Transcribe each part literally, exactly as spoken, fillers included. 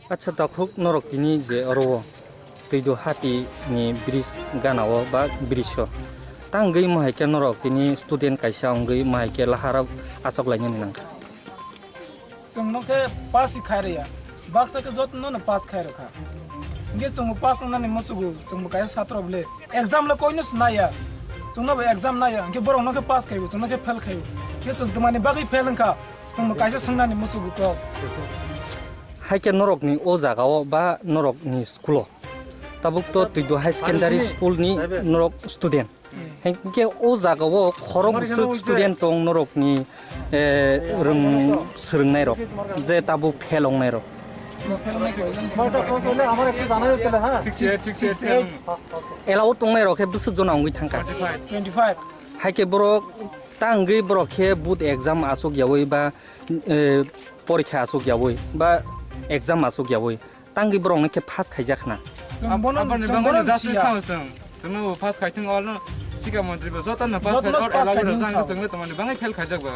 Acha takhuk norok tini je oro o Twidu hati ni bridge gana o ba bridge o tangwi mo hai khe norok tini student kaisa wngwi mo hai khe lahara achok lainani nangkha. Chwng no khe pass khai rwya, baksa khe joto no pass khai rwkha. Hinkhe chwng bo pass wngnani muchugo, chwng bo kaisa satro bole exam le koi no se naiya, chwng no bo exam naiya, hinkhe borok no khe pass khaibo, chwng no khe fail khaibo, hinkhe chwng twmani bagwi fail wngkha, chwng bo kaisa swngnani muchugo kok. Hai khe norokni o jagao ba norokni school o, tabuk to Twidu High Secondary School ni norok student. Hinkhe o jagao khorok bwswk student tong norokni, eh, rwng swrwngnairok, je tabuk fail wngnairok. Allowed tongnairok khe bwswk jona wngwi thangkha. Twenty five. Hai khe borok tangwi borok khe board exam achuk yaui ba, eh, porikha achuk yaui ba exam achuk yaui tangwi borok no khe pass khaijak khna. Chwng bono, aboni chwng bagwi bono no just siya. Sao chwng. Chwngno bo pass khai thung, all no sikha montri bo joto no pass khai, joto no or pass allowed khai thung jang sao. Chwngno tongmani bagwi fail khaijak ba.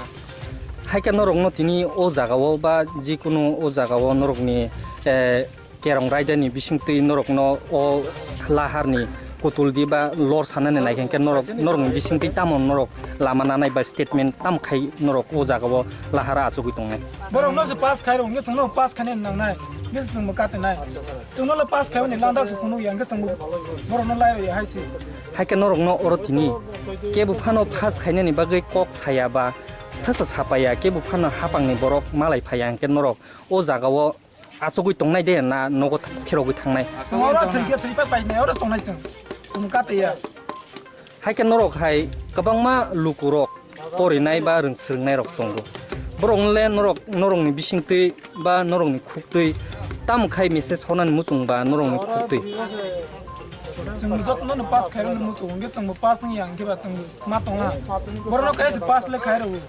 Hai khe norok no tini o jagao ba jikunu o jagao norokni, eh, kerong raida ni bisingtwi norok no o lahar ni kutul di ba lor sanani nai khe norok, norok ni bisingtwi tamo norok lama nanai ba statement tam khai norok o jagao lahara achugwi tongnai. Borok no se pass khai rw, hwnkhe chwngno pass khainani nangnai, hwnkhe se chwngbo katinai. Chwngno le pass khaimani landak se phunukya, hwnkhe chwngbo borok no lai rwya hai se. Hai khe norok no oro tini kebo phano pass khainani bagwi kok saya ba sasa sapaya, kebo phano hapang ni borok malai phaiya, hwnkhe norok o jagao achugwi tongnai de na nogo th-, phirogwi thangnai? Chwng oro thwikhe thwipai painai, oro tongnai chwng. Chwng kateya. Hai khe norok hai kwbangma lukurok porinai ba rwng swrwngnai rok tongo. Borok le norok, norokni bisingtwi ba norokni khuktwi tamo khai message honani muchung ba norokni khuktwi? Chwng jotono no pass khairokni muchung, hwnkhe chwngbo pass wngya, hwnkhe ba chwngbo ma tonga. Borokno kaisa pass le khairokgo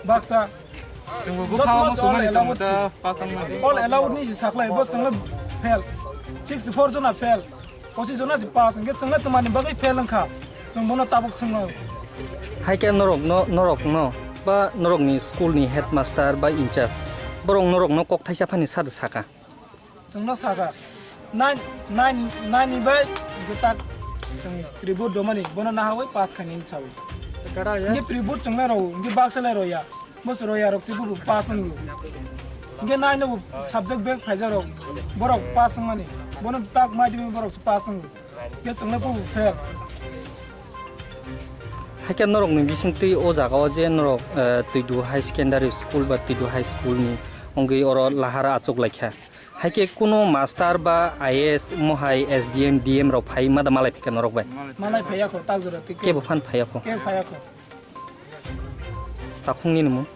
baksa. Chwngbo bwkha o muchungmani tongmani ta pass wngmani. All allowed ni si saklai, bo chwngno fail. Sixty four jona fail. Pochis jona si pass, hwnkhe chwngno twmani bagwi fail wngkha. Chwng bono tabuk swngo. Hai khe norokno, norokno ba norokni school ni headmaster ba in charge borok norokno kok thaisa phani sado saka? Chwngno saka, nine, nine, nine ni bai hwnkhe tak chwng report domani, bono nahawi pass khainani sawi. Hwnkhe report chwngnai rw, hwnkhe baksa lai rwya. Bo se roya rok se bo pass wngwi. Hwnkhe nine no bo subject bag phaijak rok, borok pass wngmani. Bono tak mai twi borok se pass wngwi. Hwnkhe chwngno bo fail. Hai khe norokni bisingtwi o jagao je norok, eh, Twidu High Secondary School ba Twidu High School ni wngwi oro lahara achuk laikha. Hai khe kuno master ba I A S mohai S D M, D M rok phai ma da malai phikha norok bai? Malai phaiya kho, tak jora twi kebo phan phaiya kho. Kebo phaiya kho. Takhung nini mung?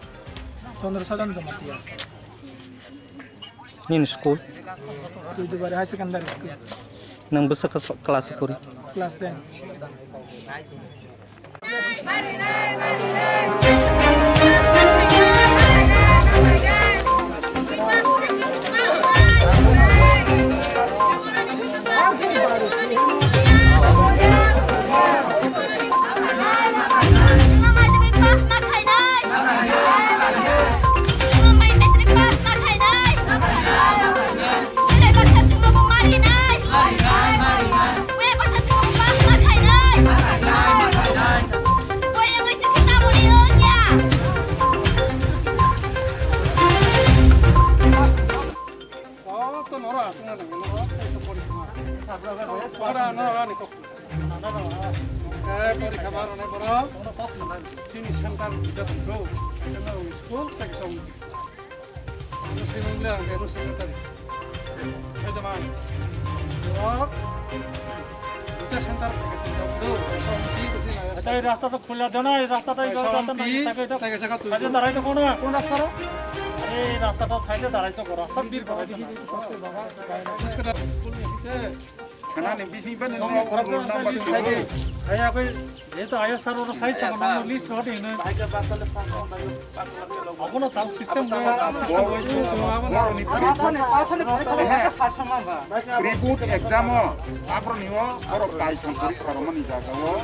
Chandra Sadan Jamatia. Nini school? Tuidubari High Secondary School. Nwng bwswk kha class o pori? Class ten. Chini center joto bro, school tei kisa wngkha. Ano swi wngkha, ang kebo secretary. Hai teman. Bro. Duita center tei kisa wngkha. Acha, ei rasta to khula dena, ei rasta to ei rasta to nai, tei kisa tu. Side darai to kono, kon rasta ro? Ei rasta to side darai to ko, rasta bir ko. School ni site. Khana ni bising ba ni no problem number two. Hai, hai, jehetu I S R oro side tamo no list hodi no. Abono tam system roi, system roi. Reboot exam o, aphro ni o, borok kai thang kori khorokma ni jaga o.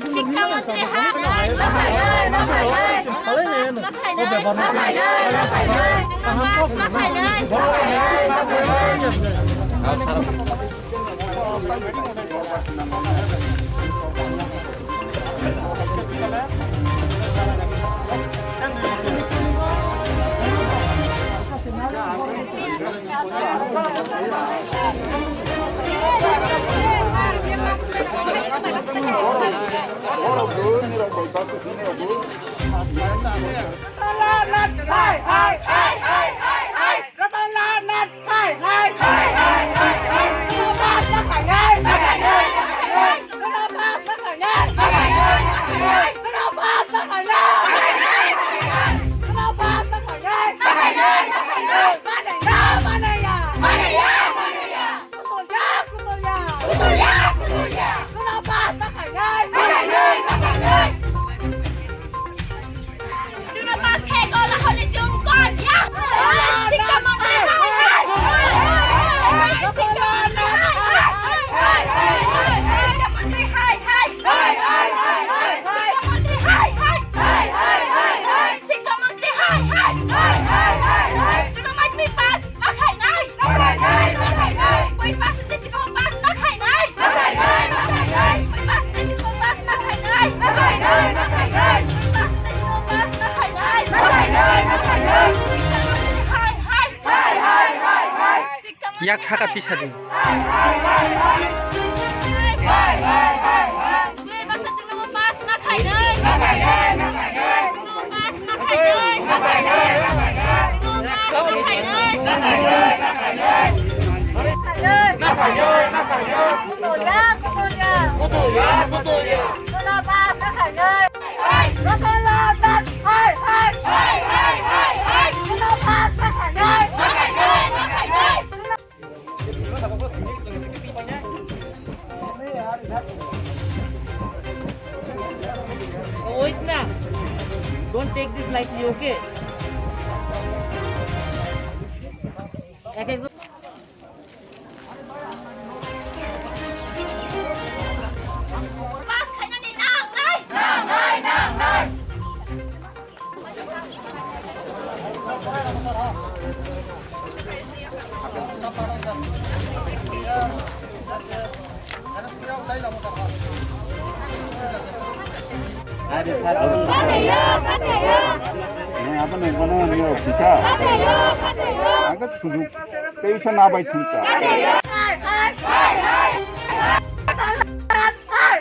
Sikha mantri hai. Hai, hai, hai, hai, hai. Ratan Lal Nath, hai, hai, hai, hai, hai. Ratan Lal Nath, hai, hai, hai, hai, hai. Ratan Lal Nath, hai, hai, hai, hai, hai. Ratan Lal Nath, hai, hai, hai, hai, hai. Ratan Lal Nath, hai, hai, hai, hai, hai. Ratan Lal Nath, hai, hai, hai, hai, hai. Manaya, manaya, manaya, manaya. Kutulya, kutulya. Kutulya, kutulya. Ratan Lal Nath, hai, hai, hai, hai. Chwngno pass khe gola hwnwi chwng kon ya. Sikha mantri hai hai. Sikha mantri hai hai. Sikha mantri hai hai. Sikha mantri hai hai. Sikha mantri hai hai. Chwngno mai twi pass. Ma khainai? Ma khainai, ma khainai. Bui pass tei chikon pass ma khainai? Ma khainai, ma khainai. Bui pass tei chikon pass ma khainai? Ma khainai, ma khainai. Bui pass tei chikon pass ma khainai? Ma khainai, ma khainai. Hai, hai. Hai, hai, hai, hai. Sikha yak saka tisa di. Hai, hai, hai, hai. Hai, hai, hai, hai. Bui pass tei chikon pass ma khainai? Ma khainai, ma khainai. Pass ma khainai. Pass ma khainai. Oh, wait na. Don't take this lightly, okay? Ek ek Pass khainani nang nai? Nang nai, nang nai. Are sir, nang apa nang kono nyo kita? Angkat sujuk, tei sana bai thumta. Hai, hai, hai, hai. Hai, hai, hai.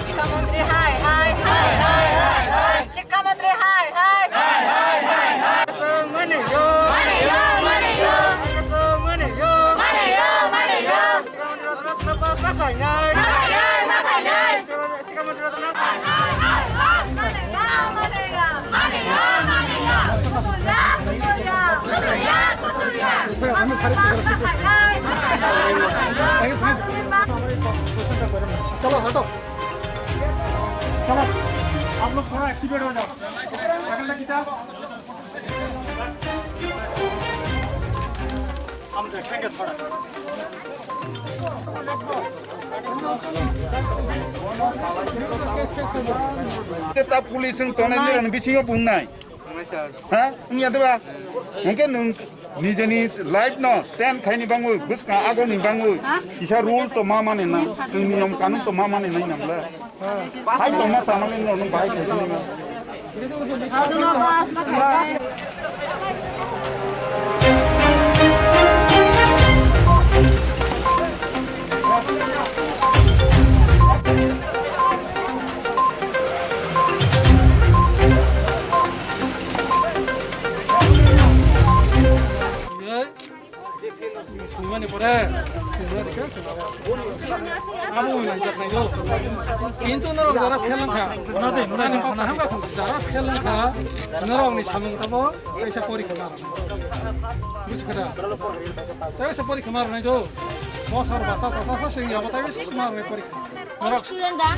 শিক্ষামন্ত্রী হায় হায় হায় হায় হায় হায়। শিক্ষামন্ত্রী হায় হায় হায় হায় হায় হায়। মানিও, মানিও, মানিও। মানিও, মানিও। মানিও, মানিও। শিক্ষামন্ত্রী রতন পাল না খাই নাই। না খাই নাই, না খাই নাই। শিক্ষামন্ত্রী রতন পাল। মানিও, মানিও। মানিও, মানিও। পুতুলিয়া, পুতুলিয়া। পুতুলিয়া, পুতুলিয়া। আমি খালি না খাই নাই। চলো, হটো। চলো, आप लोग थोड़ा एक्टिवेट हो जाओ। पकड़ ले किताब। हम देखेंगे थोड़ा। Tei ta police wng tongnai nini bisingo bung nai. Ha? Wngya de ba? Hwnkhe nwng nijeni life no stand khaini bangwi, bwskang agoni bangwi, kisa rule to ma mani na, chwng niyom kanun to ma mani nai nang le. Hai tongma samani no, nwng bahai khaisini na. Sungmani pore, sungmani khe sungmani. Abo wngna jak nai do. Kintu norok jara fail wngkha. Ani kok kaham kha, jara fail wngkha. Norokni samung tabo kaisa porikha ma. Buji kha da? Kaisa porikha ma rwnai do. Bosor basa tasa sa sing yabo tai ma rwnai porikha. Norok student da?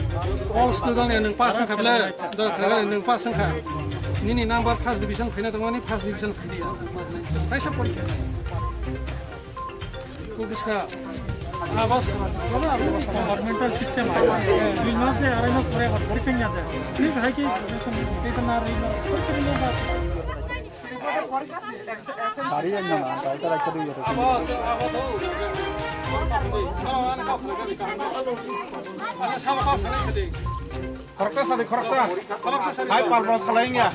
All student ni nwng pass wngkha bele. Do khaga nwng pass wngkha. Nini number first division phaina tongmani first division phaidi ya. Kaisa porikha. Kubuska. Abas. Governmental system. Dui mas de, arai mas pore porikha niya de. Ni bhai ki education, education na ri na. Bari yang nama, kau tak ada kerja tu. Khoroksa sadi, khoroksa. Hai, palpal salaing ya.